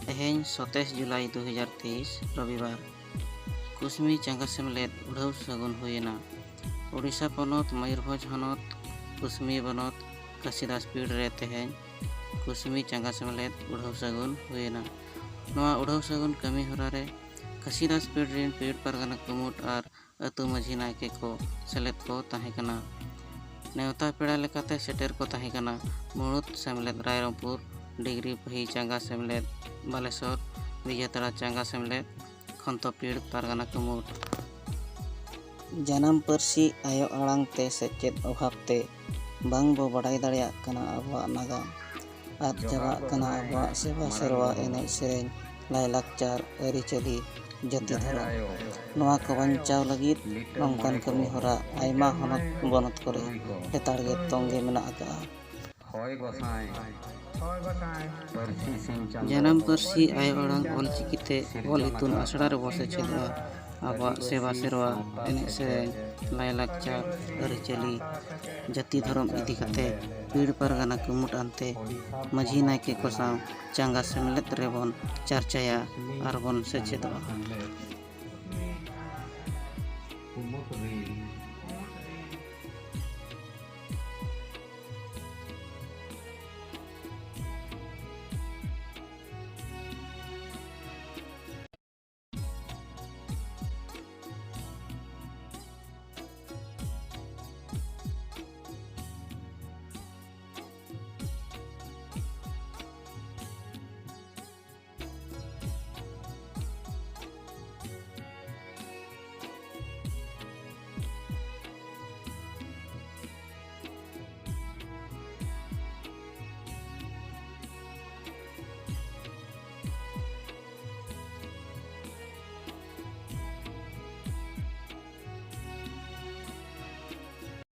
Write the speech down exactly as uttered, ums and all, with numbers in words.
ᱛᱮᱦᱮᱧ ᱥᱟᱛᱟᱥ ᱡᱩᱞᱟᱭ ᱫᱩ ᱦᱟᱡᱟᱨ ᱛᱮᱭᱤᱥ, ᱨᱚᱵᱤᱵᱟᱨ᱾ ᱠᱩᱥᱢᱤ ᱪᱟᱸᱜᱟ ᱥᱮᱢᱞᱮᱫ ᱩᱰᱷᱟᱹᱣ ᱥᱟᱹᱜᱩᱱ ᱦᱩᱭᱮᱱᱟ᱾ ᱳᱰᱤᱥᱟ ᱯᱚᱱᱚᱛ, ᱢᱚᱭᱩᱨᱵᱷᱚᱸᱡᱽ ᱦᱚᱱᱚᱛ, ᱠᱩᱥᱢᱤ ᱵᱚᱱᱚᱛ, ᱠᱟᱥᱤᱫᱟᱥ ᱯᱤᱲ ᱨᱮ ᱛᱮᱦᱮᱧ ᱠᱩᱥᱢᱤ ᱪᱟᱸᱜᱟ ᱥᱮᱢᱞᱮᱫ ᱩᱰᱷᱟᱹᱣ ᱥᱟᱹᱜᱩᱱ ᱦᱩᱭᱮᱱᱟ᱾ ᱱᱚᱣᱟ ᱩᱰᱷᱟᱹᱣ ᱥᱟᱹᱜᱩᱱ ᱠᱟᱹᱢᱤ ᱦᱚᱨᱟ ᱨᱮ ᱠᱟᱥᱤᱫᱟᱥ ᱯᱤᱲ ᱨᱮᱱ ᱯᱤᱲ ᱯᱟᱨᱜᱟᱱᱟ ᱠᱩᱢᱩᱴ ᱟᱨ ᱟᱹᱛᱩ ᱢᱟᱹᱡᱷᱤ ᱱᱟᱭᱠᱮ ᱠᱚ ᱥᱮᱞᱮᱫ ᱠᱚ ᱛᱟᱦᱮᱸ ᱠᱟᱱᱟ᱾ ᱱᱮᱣᱛᱟ ᱯᱮᱲᱟ ᱞᱮᱠᱟᱛᱮ ᱥᱮᱴᱮᱨ ᱠᱚ ᱛᱟᱦᱮᱸ ᱠᱟᱱᱟ ᱢᱩᱬᱩᱛ ᱥᱮᱢᱞᱮᱫ ᱨᱟᱭᱨᱚᱝᱯᱩᱨ, ᱰᱤᱜᱽᱨᱤ ᱯᱟᱹᱦᱤ ᱪᱟᱸᱜᱟ ᱥᱮᱢᱞᱮᱫ ᱵᱟᱞᱮᱥᱚᱨ, ᱵᱤᱡᱮᱛᱟᱲᱟ ᱪᱟᱸᱜᱟ ᱥᱮᱢᱞᱮᱫ, ᱠᱷᱚᱱᱛᱚᱯᱤᱲ ᱯᱟᱨᱜᱟᱱᱟ ᱠᱩᱢᱩᱴ᱾ ᱡᱟᱱᱟᱢ ᱯᱟᱹᱨᱥᱤ ᱟᱭᱳ ᱟᱲᱟᱝ ᱛᱮ ᱥᱮᱪᱮᱫ ᱚᱵᱷᱟᱵᱽ ᱛᱮ ᱵᱟᱝ ᱵᱚ ᱵᱟᱰᱟᱭ ᱫᱟᱲᱮᱭᱟᱜ ᱠᱟᱱᱟ ᱟᱵᱚᱣᱟᱜ ᱱᱟᱜᱟᱢ᱾ ᱟᱫ ᱪᱟᱵᱟᱜ ᱠᱟᱱᱟ ᱟᱵᱚᱣᱟᱜ ᱥᱮᱵᱟ ᱥᱮᱨᱣᱟ, ᱮᱱᱮᱡ ᱥᱮᱨᱮᱧ, ᱞᱟᱭᱼᱞᱟᱠᱪᱟᱨ, ᱟᱹᱨᱤᱪᱟᱹᱞᱤ, ᱡᱟᱹᱛᱤ ᱫᱷᱚᱨᱚᱢ᱾ ᱱᱚᱣᱟ ᱠᱚ ᱵᱟᱧᱪᱟᱣ ᱞᱟᱹᱜᱤᱫ ᱱᱚᱝᱠᱟᱱ ᱠᱟᱹᱢᱤ ᱦᱚᱨᱟ ᱟᱭᱢᱟ ᱦᱚᱱᱚᱛ ᱵᱚᱱᱚᱛ ᱠᱚᱨᱮ ᱞᱮᱛᱟᱲ ᱜᱮ ᱛᱚᱝᱜᱮ ᱢᱮᱱᱟᱜ ᱟᱠᱟᱫᱼᱟ᱾ ᱦᱳᱭ ᱜᱚᱸᱥᱟᱭ, ᱯᱟᱹᱨᱥᱤ ᱥᱤᱧ ᱪᱟᱸᱫᱚ᱾ ᱡᱟᱱᱟᱢ ᱯᱟᱹᱨᱥᱤ ᱟᱭᱳ ᱟᱲᱟᱝ ᱚᱞ ᱪᱤᱠᱤᱛᱮ ᱚᱞ ᱤᱛᱩᱱ ᱟᱥᱲᱟ ᱨᱮᱵᱚ ᱥᱮᱪᱮᱫᱚᱜᱼᱟ᱾ ᱟᱵᱚᱣᱟᱜ ᱥᱮᱵᱟ ᱥᱮᱨᱣᱟ, ᱮᱱᱮᱡ ᱥᱮᱨᱮᱧ, ᱞᱟᱭᱼᱞᱟᱠᱪᱟᱨ, ᱟᱹᱨᱤᱪᱟᱹᱞᱤ, ᱡᱟᱹᱛᱤ ᱫᱷᱚᱨᱚᱢ ᱤᱫᱤ ᱠᱟᱛᱮ ᱯᱤᱲ ᱯᱟᱨᱜᱟᱱᱟ ᱠᱩᱢᱩᱴ ᱟᱱᱛᱮ ᱢᱟᱹᱡᱷᱤ ᱱᱟᱭᱠᱮ ᱠᱚ ᱥᱟᱶ ᱪᱟᱸᱜᱟ ᱥᱮᱢᱞᱮᱫ ᱨᱮᱵᱚᱱ ᱪᱟᱨᱪᱟᱭᱟ ᱟᱨ ᱵᱚᱱ ᱥᱮᱪᱮᱫᱚᱜᱼᱟ᱾